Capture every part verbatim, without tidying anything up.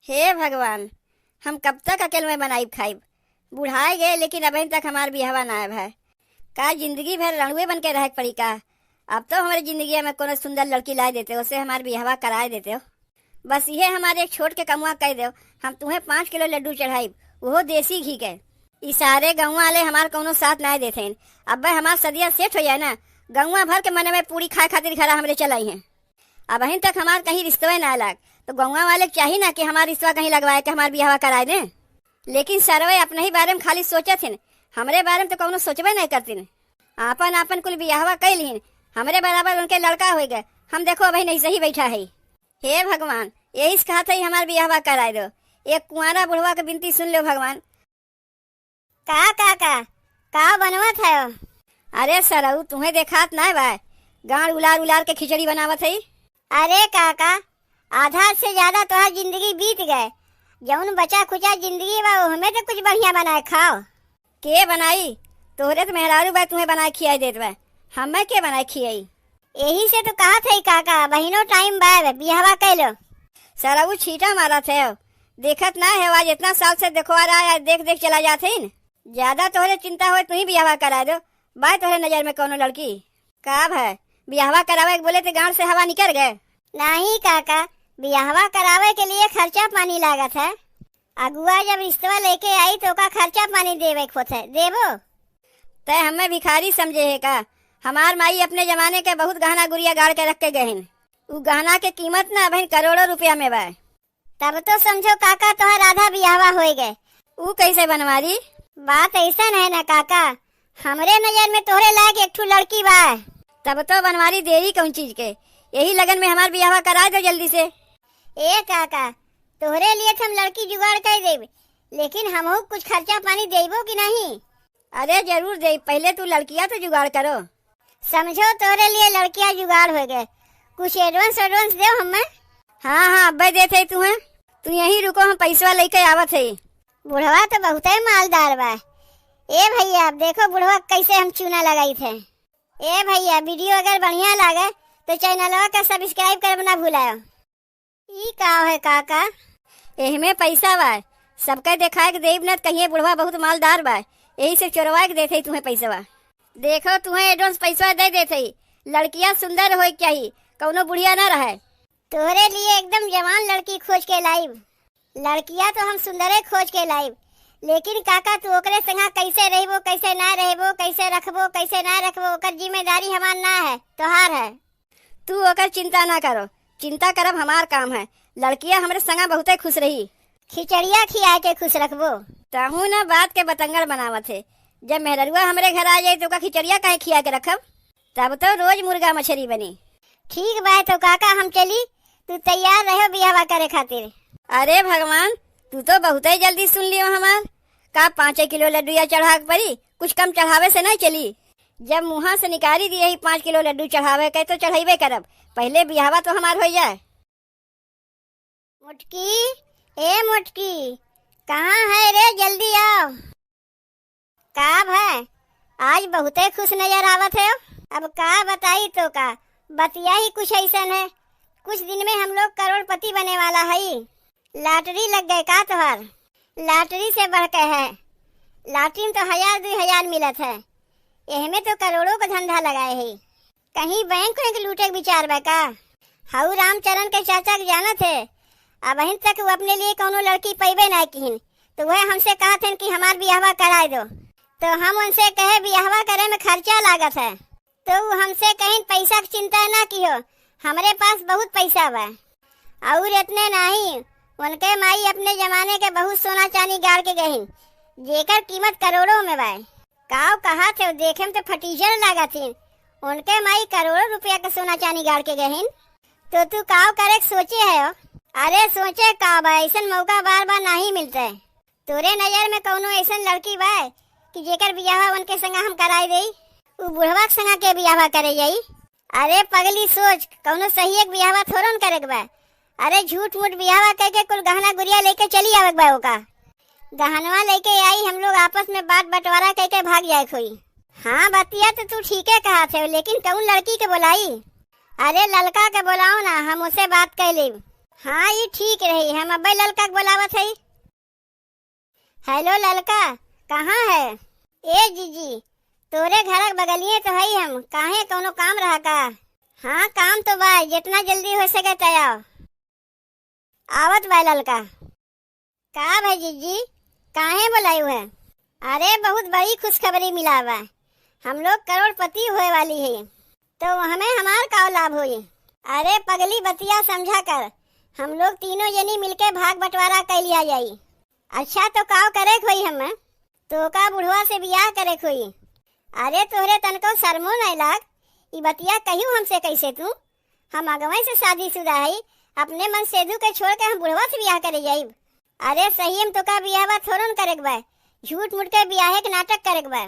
हे भगवान, हम कब तक अकेल में बनाइब खाइब? बुढ़ाए गए, लेकिन अबहिन तक हमार बियाहवा नाय भय। का जिंदगी भर रंडुए बन के रहे के पड़ी का? अब तो हमरे जिंदगिया में कोनो सुंदर लड़की लाए देते, ओसे हमार बियाहवा कराए देते हो। बस इहे हमारे एक छोट के कमुआ कह देव, हम तुहें पाँच किलो लड्डू चढ़ाइब, उहो देसी घी के। ई सारे गौवा वाले हमार कौनो साथ नाय देते हैं। अब्बे हमार सदिया सेट हो जाए ना, गौवा भर के मने में पूरी खाए खातिर घरा हमरे चल आई हैं। अबहिन तक हमार कहीं रिश्तवे ना लाग, तो गौवा वाले के चाही ना कि हमार रिश्तवा कहीं लगवाए के हमार बियाहवा कराए दें। लेकिन सरवे अपने ही बारे में खाली सोचत हिन, हमरे बारे में तो कौनो सोचबे नहीं करतिन। आपन आपन कुल बियाहवा कई लिहिन, हमरे बराबर उनके लड़का हो गए, हम देखो अबहिन ऐसे ही बैठा है। हे भगवान, यही से कहत है हमार बियाहवा कराए दो। एक कुंवारा बुढ़वा के बिनती सुन लो भगवान। का, का, का, का बनवत है? अरे सरऊ, तुहें देखात नाय बा, गांड उलार उलार के खिचड़ी बनावत है। अरे काका, आधा से ज्यादा तोहार जिंदगी बीत गए, जौन बचा खुचा जिंदगी बा, ओहमे तो कुछ बढ़िया बनाए खाओ। के बनाई? तोहरे तो मेहरारू बा, तुहें बनाए खियाई देत बा, हमें के बनाए खियाई? यही से तो कहत है काका, बहिनो टाइम बा, बियाहवा कइ लो। सरऊ छीटा मारत है, देखत ना है, आज इतना साल से देखवा रहा है, आज देख देख चला जात है न। ज्यादा तोहरे चिंता होए, तू ही बियाहवा करा दो, बा तोहरे नजर में कौनो लड़की? का भय, बियाहवा करावे के बोले तो गांड से हवा निकल गए? नहीं काका, बियाहवा करावे के लिए खर्चा पानी लागत है। अगुआ जब रिश्तवा लेके आई तो ओका खर्चा पानी देवे के होत है, देबो? तै हमें भिखारी समझे है का? हमार माई अपने जमाने के बहुत गहना गुरिया गाड़ के रख के गहिन। उ गहना के कीमत ना अबहिन करोड़ों रुपया में बा। तब तो समझो काका तोहर आधा बियाहवा होए गए। उ कैसे बनवारी? बात ऐसा है ना काका, हमरे नजर में तोहरे लायक एक ठो लड़की बा। तब तो बनवारी देरी कौन चीज के, यही लगन में हमार बियाहवा करा दो जल्दी से। ए काका, तोहरे लिए तो हम लड़की जुगाड़ कर देब, लेकिन हमहू कुछ खर्चा पानी देबो कि नहीं? अरे जरूर देब, पहले तू लड़किया तो जुगाड़ करो। समझो तोहरे लिए लड़किया जुगाड़ हो गए, कुछ एडवांस एडवांस दो हमें। हाँ हाँ, अब्बे देत है तुहें, तू यहीं रुको, हम पैसवा लेके आवत है। बुढ़वा तो बहुते मालदार बा। ए भैया, अब देखो बुढ़वा कैसे हम चूना लगाई थे। ए भैया, वीडियो अगर बढ़िया लागे तो चैनलवा का सब्सक्राइब करब ना भुलायो। ई का है काका? एहमे पैसा बा, सबके देखाए के देब न, कहिए बुढ़वा बहुत मालदार बा, यही से चोरवा के देते तुहें पैसवा। देखो तुहें एडवांस पैसवा दे देते, लड़किया सुंदर होए के चाही, कौनो बुढ़िया ना रहे। तोहरे लिए एकदम जवान लड़की खोज के लाइब। लड़किया तो हम सुंदरे खोज के लाइब, लेकिन काका तू ओकरे संगा कैसे रहबो, कैसे ना रहबो, कैसे रखबो, कैसे ना रखबो, ओकर जिम्मेदारी हमार ना है, तोहार है। तू ओकर चिंता ना करो, चिंता करब हमार काम है। लड़किया हमरे संगा बहुते खुश रही। खिचड़िया खिया के खुश रखबो। तहू ना बात के बतंगड़ बनावत है। जब मेहररुआ हमरे घर आ जाई तो ओका खिचड़िया काहे खिया के रखब? तब तो रोज मुर्गा मछरी बनी। ठीक बा तो काका हम चली, तू तैयार रहो बियाहवा करे खातिर। अरे भगवान, तू तो बहुते जल्दी सुन लियो हमार। का पाँचे किलो लड्डू या चढ़ा के परी? कुछ कम चढ़ावे से नहीं चली। जब मुँहा से निकाली दिए ही पाँच किलो लड्डू चढ़ावे के, तो चढ़ाइबे करब। पहले बियाहवा तो हमार हो जाए। मोटकी, ए मोटकी, कहाँ है रे? जल्दी आओ। का भय, आज बहुते खुश नजर आवत है। अब का बताई तो का, बतिया ही कुछ ऐसन है। कुछ दिन में हम लोग करोड़पति बने वाला हई। लॉटरी लग गए का तोहार? लॉटरी से बढ़ के है। लॉटरी में तो हजार दुई हजार मिलत है, एहमे तो करोड़ों का धंधा लगाए है। कहीं बैंक वैंक लूटे के विचार बा का? हऊ रामचरण के चाचा के जानत है, अबहिन तक वो अपने लिए कौनो लड़की पैबे ना किहिन, तो वह हमसे कहत हन कि हमार बियाहवा कराए दो। तो हम उनसे कहे बियाहवा करे में खर्चा लागत है, तो उ हमसे कहिन, "पैसा के चिंता ना किहो, हमरे पास बहुत पैसा बा।" और इतने नाही, उनके माई अपने जमाने के बहुत सोना चांदी गाड़ के गहिन, जेकर कीमत करोड़ों में बा। काव कहा थे, देखे में तो फटीचर लागत हिन। उनके माई करोड़ों रुपया के सोना चांदी गाड़ के गहिन, तो तू काव करे के सोचे है हो? अरे सोचे का बा, ऐसन मौका बार बार नाही मिलते। तोरे नजर में कौनो ऐसन लड़की बा कि जेकर बियाह उनके संगा हम कराई देई? उ बुढ़वा के संगा के बियाह करे जाई? अरे पगली सोच, कौनो सही एक बियाह थोड़न करे के बा। अरे झूठ मूठ बियाह कह के कुल गहना गुरिया लेके चली आवे के बा ओका। गहनवा लेके आई, हम लोग आपस में बांट बंटवारा कह के भाग जाए खोई। हाँ बतिया तो तू ठीके कहा थे, लेकिन कौन लड़की के बोलाई? अरे ललका के बोलाओ ना, हम उसे बात कह लेब। हाँ, ई ठीक रही, हम अब्बे ललका के बोलावत हई। हेलो ललका, कहाँ है? ए जीजी, तोरे घर के बगलिए तो हई हम, काहे, कौनो काम रहा का? हाँ, काम तो बा, जितना जल्दी हो सके त आओ। आवत बा ललका। का भाई जीजी, काहे बोलायु है? अरे, बहुत बड़ी खुशखबरी मिला बा, हम लोग करोड़पति होए वाली है, तो हमें हमार का लाभ होई? अरे पगली, बतिया समझा कर, हम लोग तीनों जनी मिलके भाग बंटवारा कर लिया जाई। अच्छा, तो काव करे के होई हमें? तोका बुढ़वा से बियाह करे के होई। अरे तोहरे तनको शर्मो नाय लाग, ई बतिया कहियो हमसे कैसे तू? हम अगवे से शादीशुदा हई, अपने मन सेधु के छोड़ के हम बुढ़वा से बियाह करे जाइब? अरे सही में तोका बियाहवा थोड़न करे के बा, झूठ मूठ के बियाहे के नाटक करे के बा।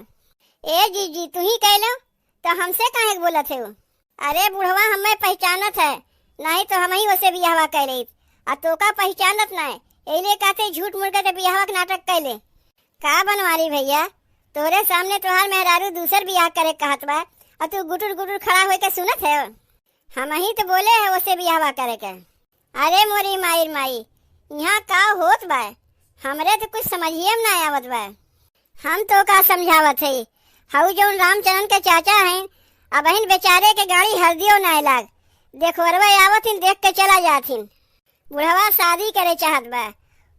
ए जीजी, तू ही कह लो, तो हमसे काहे के बोलत है वो? अरे बुढ़वा हमें पहचानत है, नहीं तो हम ही ओसे बियाहवा कर लेत। आ तोका पहचानत नहीं, एले कहते झूठ मूठ के ते बियाहवा के नाटक कर ले। का बनवारी भैया, तोरे सामने तोहार मेहरारू दूसर बियाह करे कहत बा, और तू गुटुर गुटुर खड़ा होके सुनत है? हम ही तो बोले है ओसे बियाहवा करे के। अरे मोरी माई रे माई, यहाँ का होत बा? हमरे तो कुछ समझिए में ना आवत बा। हम तोका समझावत है, हऊ जौन रामचरण के चाचा हैं, अबहिन बेचारे के गाड़ी हरदियो ना लाग, देखवरवा आवत हिन, देख के चला जात हिन। बुढ़वा शादी करे चाहत बा,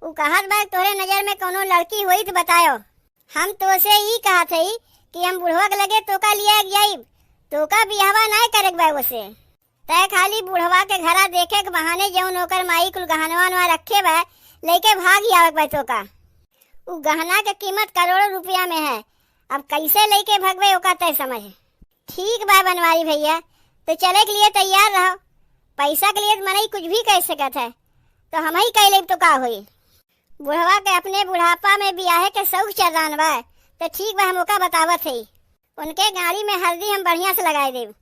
उ कहत बा तोहरे नजर में कौनो लड़की होई तो बतायो। हम तोसे ई कहत हई कि हम बुढ़वा के लगे तोका लिया के जाइब, तोका बियाहवा नाय करे के बा ओसे। तय खाली बुढ़वा के घरा देखे के बहाने जौन ओकर माई कुल गहनवा वनवा रखे बा, लेके भाग आवे के बा तोका। उ गहना के कीमत करोड़ों रुपया में है, अब कैसे लेके भगवे ओका तय समझ। ठीक बा बनवारी भैया, तो चले के लिए तैयार रहो। पैसा के लिए तो मनई कुछ भी कह सकत है, तो हम ही कह लेब तो का होई। बुढ़वा के अपने बुढ़ापा में बियाहे के शौक चर्रान बा, तो ठीक बा, हम ओका बतावत हई। उनके गाड़ी में हरदी हम बढ़िया से लगाए देब।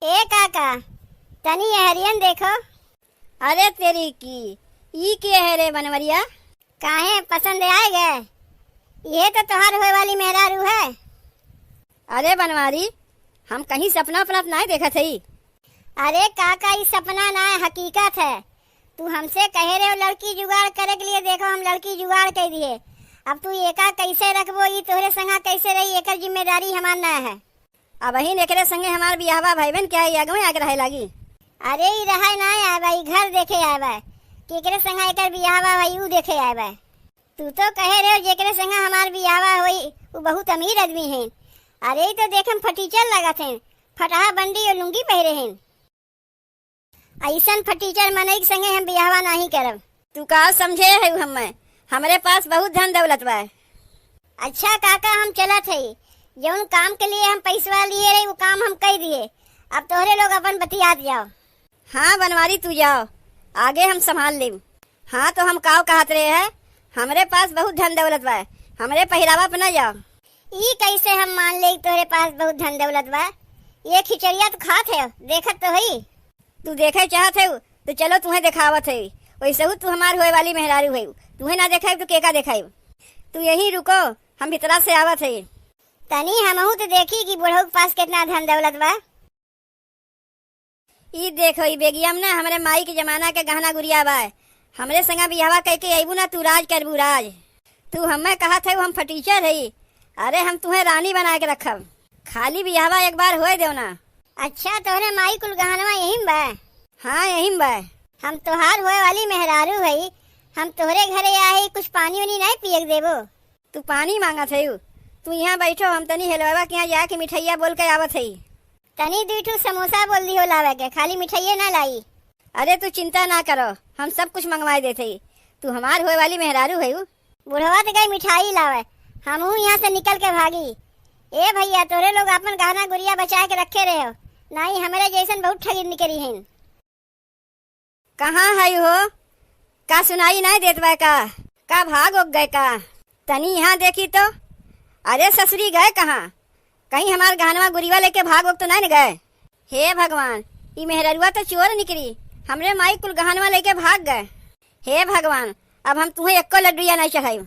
ए काका, तनी एहरियन देखो। अरे तेरी की, ई के है रे बनवरिया? काहे, पसंद आए गए? ये तो तोहार होए वाली मेहरारू है। अरे बनवारी, हम कहीं सपना उपना तो नाय देखत हई। अरे काका, ई सपना ना है, हकीकत है। तू हमसे कहे रहे हो लड़की जुगाड़ करे के लिए, देखो हम लड़की जुगाड़ कर दिए। अब तू एका कैसे रखबो, ई तोहरे संगा कैसे रही, एकर जिम्मेदारी हमार ना है। अबहिन एकरे संगे हमार बियाहवा भइबे न क्या, ई अगवे आके रहे लागी? अरे ई रहे ना आए बा, ई घर देखे आए बा, कि एकरे संगे एकर बियाहवा भई, ऊ देखे आए बा। तू तो कहे रहे हो जेकरे संगे हमार बियाहवा होई, ऊ बहुत अमीर आदमी हैं। अरे ई तो देखे में फटीचर लागत हैं, फटहा बंडी और लुंगी पहरे हैं। अइसन फटीचर मनई के संगे हम बियाहवा नाहीं करब। तू का समझे है हमें? हमरे पास बहुत धन दौलत बा। अच्छा काका, हम चलत हई, जौन काम के लिए हम पैसवा लिए रही, वो काम हम कई दिए। अब तोहरे लोग अपन बतियात जाओ। हाँ बनवारी, तू जाओ, आगे हम संभाल लेब। हाँ तो हम काव कहत रहे है, हमरे पास बहुत धन दौलत बा, हमरे पहिरावा पे न जाओ। ई कैसे हम मान ले तोहरे पास बहुत धन दौलत बा? ये खिचड़िया तो खात है, देखत तो हई। तू देखे चाहत है तो चलो, तुहें देखावत है। वैसे हूँ तू हमार होए वाली मेहरारू है, तुहें ना देखाइब तो केका देखाइब? तू यहीं रुको, हम भीतरा से आवत है। तनी हमहू तो देखी कि बुढ़ऊ के पास कितना धन दौलत बा। ई देखो, ई बेगिया में ना हमरे माई के जमाना के गहना गुरिया बा। हमरे संगा बियाहवा कइके अइबू ना, तू राज करबू राज। तू हमें कहत है हम फटीचर हई? अरे हम तुहें रानी बनाए के रखब, खाली बियाहवा एक बार होए देव ना। अच्छा, तोहरे माई कुल गहनवा यही में बा? हाँ, यही में बा। हम तोहार होए वाली मेहरारू हई, हम तोहरे घरे आए हई, कुछ पानी उनी नहीं पिए के देबो? तू पानी मांगत हयू? तू यहाँ बैठो, हम तनी हेलवा के यहाँ जाके मिठाइया बोल के आवत हई। तनी दुई ठू समोसा बोल दिहो लावे के, खाली मिठाइये ना लाई। अरे तू चिंता ना करो, हम सब कुछ मंगवाए देत हई। तू हमार होए वाली मेहरारू हयू। बुढ़वा तो गई मिठाई लावे, हमहू यहाँ से निकल के भागी। ए भैया, तोरे लोग अपन गहना गुरिया बचा के रखे रहे हो, नाई हमरे जैसन बहुत ठगी निकरी हैं। कहाँ है हो? का सुनाई नहीं देत बा का? का भाग ओग गए का? तनी यहाँ देखी तो। अरे ससुरी गए कहाँ? कहीं हमार गहनवा गुरिवा लेके भाग ओग तो नहीं न गए? हे भगवान, ई मेहररुआ तो चोर निकली, हमरे माई कुल गहनवा लेके भाग गए। हे भगवान, अब हम तुहें एको लड्डुया नहीं चढ़ाई।